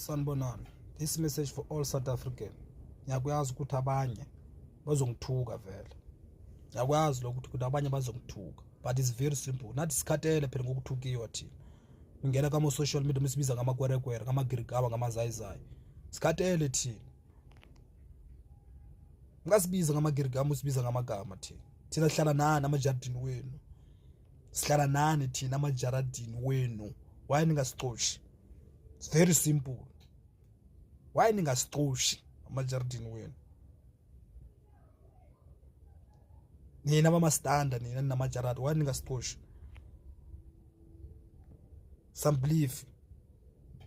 Sanibonani. This message for all South African. Ngiyakwazi ukuthi abanye bazongithuka vele. Ngiyakwazi lokho ukuthi abanye bazongithuka. But it's very simple. Nathi sikhathele phela ngokuthukiwa thina. Ngena kama social media msibiza ngamakwerekwere, ngamagirigaba, ngamazayizayi. Sikhathele thina. Ungasibiza ngamagirigaba, usibiza ngamagama thina. Thina sihlala nani amajardini wenu. Sihlala nani thina amajaradini wenu. Why ningasixoshi? It's very simple. Why ningasixoshi amajaradini wenu? Nina bamastanda nina ninamajaradi, why ningasixoshi? Some belief.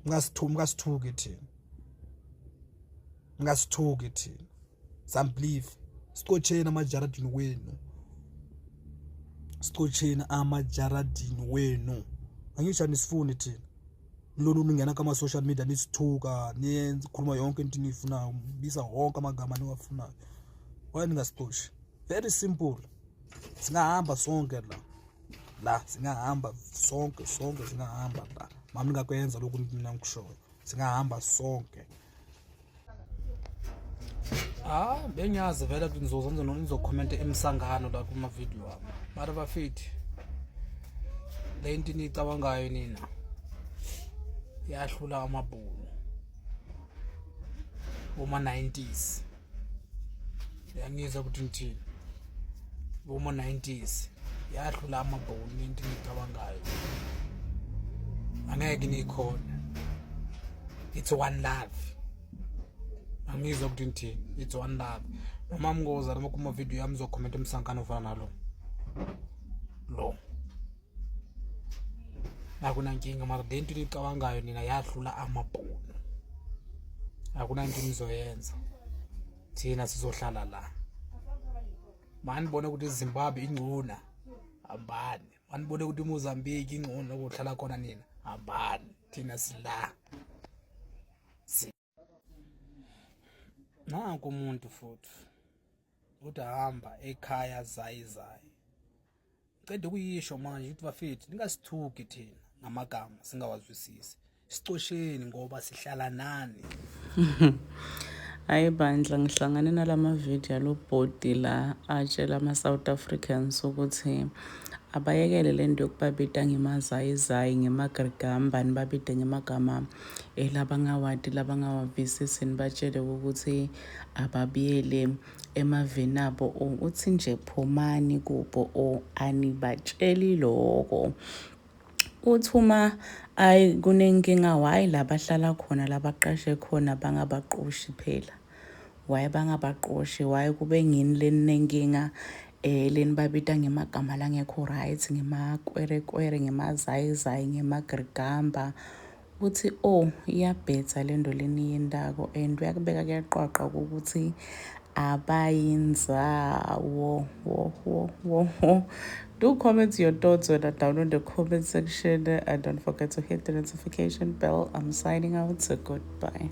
Ungasithuki thina. Ungasithuki thina. Some belief. Sixotsheni amajaradini wenu. Sixotsheni amajaradini wenu. Angisho anisifuni thina. Lolu ningena kama social media nisithuka, niyenza khuluma yonke into eniyifunayo, bisa wonke amagama niwafunayo. Why ningasixoshi? Very simple. Singahamba sonke la. La singahamba sonke sonke singahamba la. Mama ningakwenza lokhu mina ngikushoyo. Singahamba sonke. Ah, bengiyazi vele ukuthi nizozenza noma nizokhomenta emsangano la kuma video wami. Mara bafethu. Le nto niyicabangayo nina yahlula amabhunu. Boma 90s. Yangizwa ukuthi ngithini. Boma 90s yahlula amabhunu into niyicabangayo. Angeke niyikhona. It's one love. Angizwa ukuthi ngithini. It's one love. Noma mngoza noma kuma video yami zokhomenta umsankano ofana nalo. Lo. Akunankinga mara le nto niyicabangayo nina yahlula amabhunu. Akunanto nizoyenza. Thina sizohlala la. Manibone ukuthi iZimbabwe ingcona. Hambani. Manibone ukuthi iMozambique ingcono okuhlala khona nina. Hambani. Thina sila. Nanku umuntu futhi uthi hamba ekhaya zayizayi. Ngiceda ukuyisho manje ukuthi bafethu ningasithuki thina ngamagama singawazwisisi. Sicosheni ngoba sihlala nani. Hayi bandla ngihlangane nalama video alobhodi la atshela ama-South Africans ukuthi abayekele le nto yokubabita ngemazayizayi ngemagrigamba nibabite ngemagama elabangawati labangawavisisi nibatshele ukuthi ababuyele emaveni abo or uthi nje phumani kubo or anibatsheli loko. Uthi uma ayi kunenkinga why la bahlala khona labaqashe khona bangabaqoshi phela why bangabaqoshi why kube ngini leninenkinga eh lenibabita ngemagama langekho right ngemakwerekwere ngemazayizayi ngemagrigamba uthi oh iyabhetha le nto leniyendako and uyakubeka kuyaqwaqwa ukuthi abayinzawo wo wo wo wo. Do comment your thoughts wena down in the comment section and don't forget to hit the notification bell. I'm signing out, so goodbye.